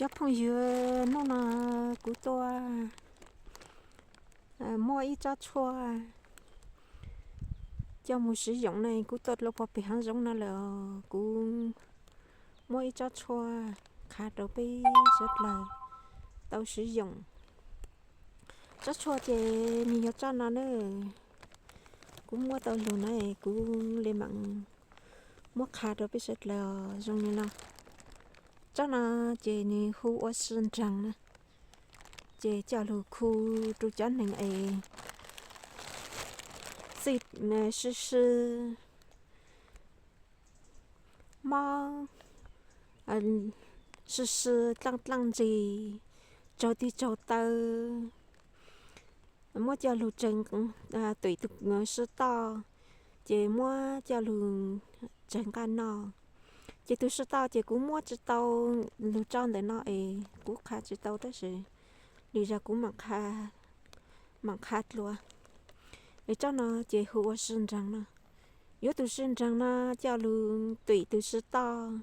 Cov phooj ywg, hnub no kuv tuaj muab ib tsob tshuaj coj mus siv yoos ne, kuv tuaj dua puag pem hav zoov no lawm. Kuv muab ib tsob tshuaj qha rau peb sawv dlawg tau siv yoos. Tsob tshuaj ces nws yog tsob no na, kuv muab tau lug na, kuv li mam muab qha rau peb sawv dlawg zoo li no. Tsob no ces nws hu ua si nraag na, ces coj lug khu rau cov neeg es txij si si mob, si si dlaaj dlaaj ntseg, tsaug tig tsaug taw, muab coj lug tsev, tuam tus si toj, ces muab coj lug tsev nqaij noj. Ces tus si toj ces kuv muab tsis tau lug tso ntawm no es kuv qha tsis tau tab sis lwm zag kuv mam qha dlua. Es tsob no ces hu ua si nraag no. Yuav tus si nraag no coj lug tuam tus si toj,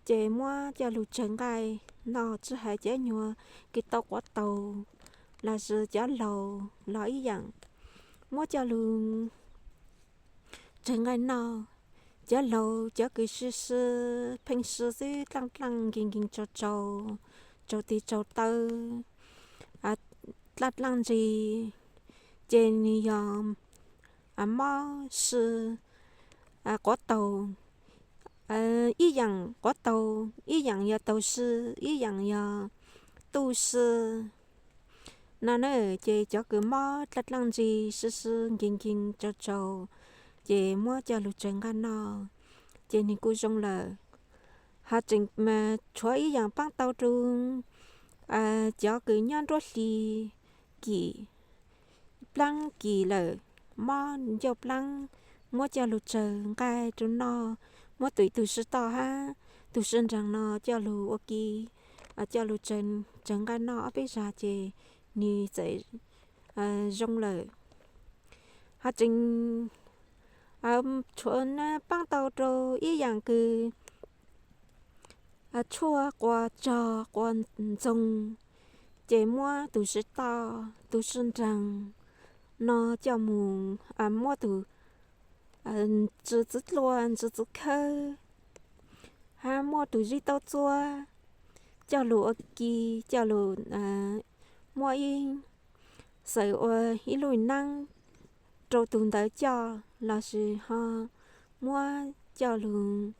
ces muab coj lug tsev nqaij noj, tsis hais cov nyuag kws tau quav taus los sis cov laus los ib yaam, muab coj lug tsev nqaij noj. Cov laus cov kws si si, pheej si xwb, dlaaj dlaaj nkeeg nkeeg tsaug tsaug, tsaug tig tsaug taw, dlaaj dlaaj ntseg, ces nws yog mob si quav taus, ib yaam quav taus, ib yaam yog taus si, ib yaam yog tuj si no na. Ces cov kws mob dlaaj dlaaj ntseg, si si nkeeg nkeeg tsaug tsaug, ces muab coj lug tsev nqaij noj, ces nws kuj zoo lawm. Ho tseem tshuav ib yaam paab tau rau cov kws nyob nruab hli kim, plaab kim lawm, mob ncauj plaab, muab coj lug tsev nqaij rau noj, muab tuam tus si toj hab tus si nraag no coj lug ua ke, coj lug tsev nqaij noj ob peb zag ces nws txawm zoo lawm. Ho tseem tshuav paab tau rau ib yaam kws tshuaj quas tsog quas ntxoog, ces muab tus si toj tus si nraag no coj mus, muab tus ntsis txiv dlua ntsis txiv khawb, hab muab tus zib taub txuab coj lug ua ke, coj lug muab ib, xaws ua ib lub naab rau tus ntawd coj lossis ho muab coj lug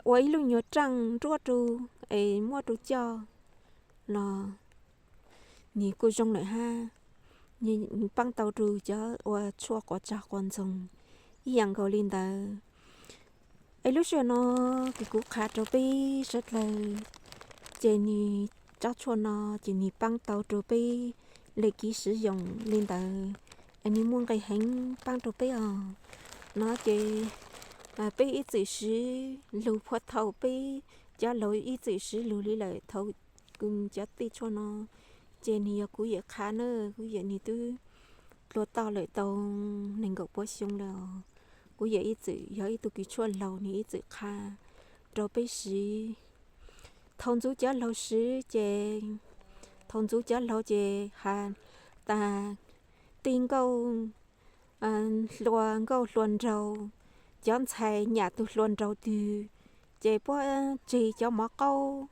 ua ib lub nyuag raaj nruab rau es muab rau coj los nws kuj zoo lawm hab. Paab tau rau cov ua tshuaj quas tsog quas ntxoog ib yaam nkaus li ntawd. Es lub sij hawm no kws kuv qha rau peb sawv dlawg, ces nws tsob tshuaj no ces nws paab tau rau peb le kev siv yoos li ntawd, es nws muaj nqis heev paab rau peb os. No ces peb ib txwm siv lug puag thaum peb cov laug ib txwm siv lug li lawm thaum cov tej tshuaj no, ces nws yog kuv yawm qha na, kuv yawm nws twb dlua toj lawm tau nees nkaum puav xyoo lawm. Kuv yawm ib txwm yog ib tug kws tshuaj laug nws ib txwm qha rau peb siv. Thaum ntxuv cov laug siv ces, thaum ntxuv cov laug ces has tas ti nkauj hlua nkauj hlua nraug, cov ntxhais nyam tus hlua nraug twg, ces puab tseg cov mov qaub.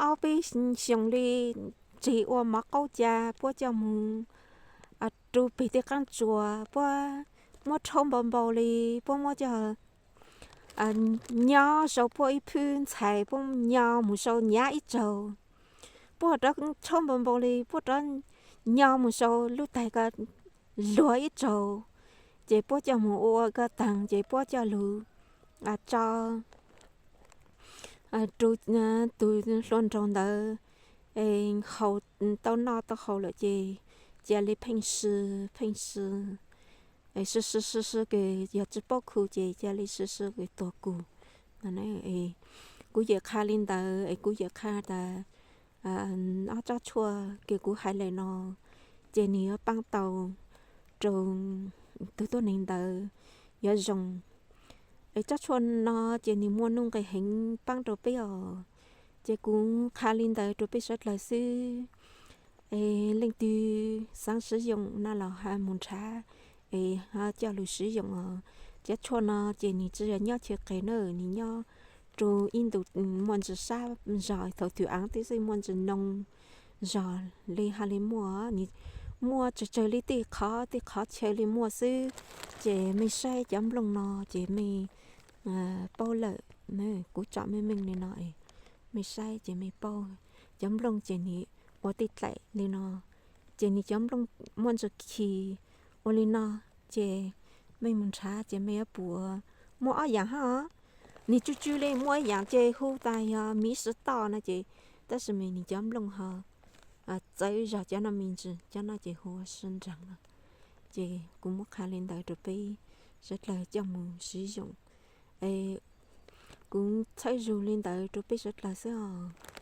Ob peb xyoos li tseg ua mov qaub ca puab coj mus rau peg tej qaab tsuas, puab muab rhaub npau npau li, puab muab coj nyo sau puab ib phwb ntxhais, puab nyo mus sau nyav ib tsaug, puab rov rhaub npau npau li, puab rov nyo mus sau lub taig ko luag ib tsaug, ces puab coj mus ua ko taag ces puab coj lug tso rau tus hlua nraug ntawd haus, tau noj tau haus lawm ces cia li pheej si, pheej si, si si si si kws yog tsi paub khu ces cia li si si kws tuag kug. Kuv yawm qha li ntawd es kuv yawm qha tas ob tsob tshuaj kws kuv hais lawm no ces nws yuav paab tau rau tug tuab neeg ntawd yuav zoo. Es tsob tshuaj no ces nws muaj nuj nqis heev paab rau peb os. Ces kuv qha li ntawd rau peb sawv dlawg xwb. Es leej twg xaav siv yoog no los ha mus nrhav es ho coj lug siv yoog os. Cov tshuaj no ces nws tsi yog nyob chaw qis na, nws nyob rua ib ntu muaj ntsis sab zog, thaum twg aav tib xwb muaj ntsis noo zog li ha li muaj. Nws muaj tsawg tsawg li tej qhov tej qhov chaw li muaj xwb. Ces mej saib cov nplooj no ces mej paub lawm. Kuv tsom meej meej li no, mej saib ces mej paub. Cov nplooj ces nws ua tej dlaim li no, ces nws cov nplooj muaj ntsis khi ua li no, ces mej mus nrhav ces mej yuav pum muaj ob yaam hab. Nws tsw tsw li muaj ib yaam ces hu tas yog miv sib toj no ces, tab sis mas nws cov nplooj ho txawv zog cov no me ntsis, cov no ces hu ua sib nraag no. Ces kuv muab qha li ntawd rau peb sawv dlawg coj mus siv yoog. Kuv txhawb zug li ntawd rau peb sawv dlawg xwb os.